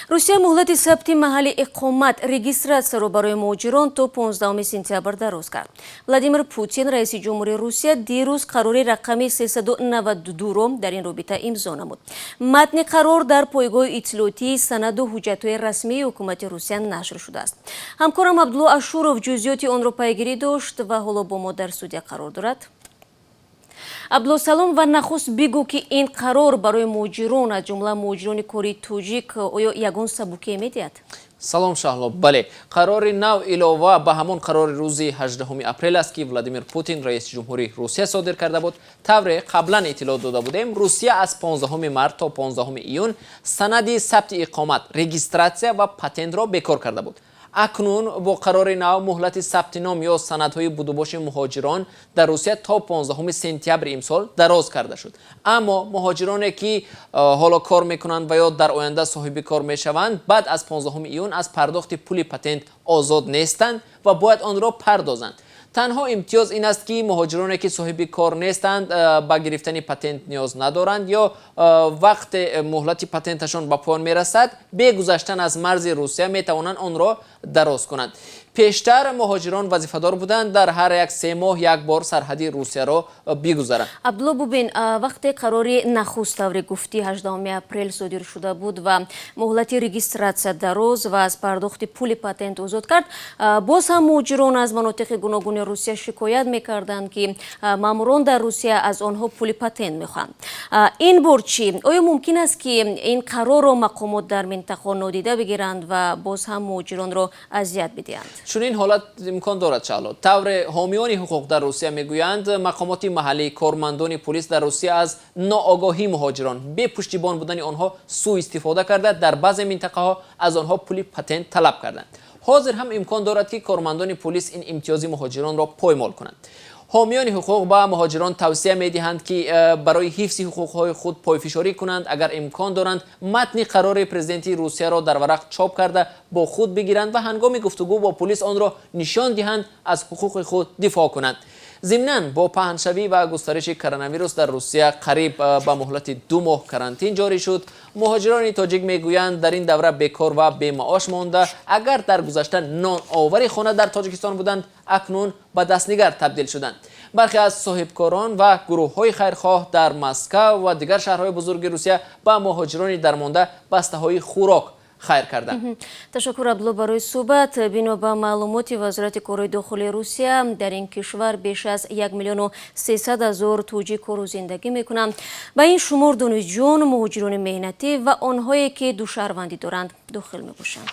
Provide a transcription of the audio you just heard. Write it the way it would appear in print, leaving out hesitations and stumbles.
Русия муҳлати сабти маҳалли иқомат, регистратсияро барои муҳоҷирон то 15 сентябр дароз кард. Владимир Путин, раиси ҷумҳури Русия, дирӯз қарори рақами 392-ро дар ин робита имзо намуд. Матни қарор дар пойгоҳи иттилоотии санаду ҳуҷҷатҳои расмии ҳукумати Русия нашр шудааст. Ҳамкорам Абдулло Ашуров ҷузъиёти онро пайгирӣ дошт ва ҳоло бо мо дар студия қарор дорад. Абдулло, салом, ва нахуст бигӯ, ки ин қарор барои муҳоҷирон, аз ҷумла муҳоҷирони кории тоҷик, оё ягон сабукие медиҳад? Салом, Шаҳло. Бале, қарори нав илова ба ҳамон қарори рӯзи 18 апрел аст, ки Владимир Путин, раиси ҷумҳури Русия, содир карда буд. Тавре қаблан иттилоъ дода будем, Русия аз 15 март то 15 июн санади сабти иқомат, регистратсия ва патентро бекор карда буд. Акнун бо қарори нав муҳлати сабти ном ё санадҳои будубоши муҳоҷирон дар Русия то 15 сентябри имсол дароз карда шуд. Аммо муҳоҷироне, ки ҳоло кор мекунанд ва ё дар оянда соҳиби кор мешаванд, баъд аз 15 июн аз пардохти пули патент озод нестанд ва бояд онро пардозанд. Танҳо имтиёз ин аст, ки муҳоҷироне, ки соҳиби кор нестанд, ба гирифтани патент ниёз надоранд ё вақте муҳлати патенташон ба поён мерасад, бе гузаштан аз марзи Русия метавонанд онро дароз кунанд. Пештар муҳоҷирон вазифадор буданд дар ҳар як 3 моҳ як бор сарҳади Русияро бигузаранд. Абдулло, бубин, вақте қарори нахуст, тавре гуфтӣ, 18 апрел содир шуда буд ва муҳлати регистратсия дароз ва аз пардохти пули патент озод кард, боз ҳам муҳоҷирон аз манотиқи гуногуни Русия шикоят мекарданд, ки маъмурон дар Русия аз онҳо пули патент мехоҳанд. Ин бор чӣ? Оё мумкин аст, ки ин қарорро мақомот дар минтақаҳо нодида бигиранд ва боз ҳам муҳоҷиронро азият бидиҳанд? Чунин ҳолат имкон дорад, Шаҳло. Тавре ҳомиёни ҳуқуқ дар Русия мегӯянд, мақомоти маҳаллӣ, кормандони пулис дар Русия аз ноогоҳии муҳоҷирон, бепуштибон будани онҳо сӯистифода карда, дар баъзе минтақаҳо аз онҳо пули патент талаб карданд. Ҳозир ҳам имкон дорад, ки кормандони пулис ин имтиёзи муҳоҷиронро поймол кунанд. Ҳомиёни ҳуқуқ ба муҳоҷирон тавсия медиҳанд, ки барои ҳифзи ҳуқуқҳои худ пойфишорӣ кунанд. Агар имкон доранд, матни қарори президенти Русияро дар варақ чоп карда бо худ бигиранд ва ҳангоми гуфтугӯ бо пулис онро нишон диҳанд, аз ҳуқуқи худ дифоъ кунанд. Зимнан, бо паҳншавӣ ва густариши коронавирус дар Русия қариб ба муҳлати 2 моҳ карантин ҷорӣ шуд. Муҳоҷирони тоҷик мегӯянд, дар ин давра бекор ва бемаош монда, агар дар гузашта ноновари хона дар Тоҷикистон буданд, акнун ба дастнигар табдил шуданд. Бархе аз соҳибкорон ва гурӯҳҳои хайрхоҳ дар Москав ва дигар шаҳрҳои бузурги Русия ба муҳоҷирони дармонда бастаҳои хӯрок хайр карданд. Ташаккур, Абдулло, барои суҳбат. Бино ба маълумоти Вазорати корҳои дохилии Русия, дар ин кишвар беш аз 1 300 000 тоҷик кору зиндагӣ мекунанд. Ба ин шумор донишҷӯён, муҳоҷирони меҳнатӣ ва онҳое, ки душаҳрвандӣ доранд, дохил мебошанд.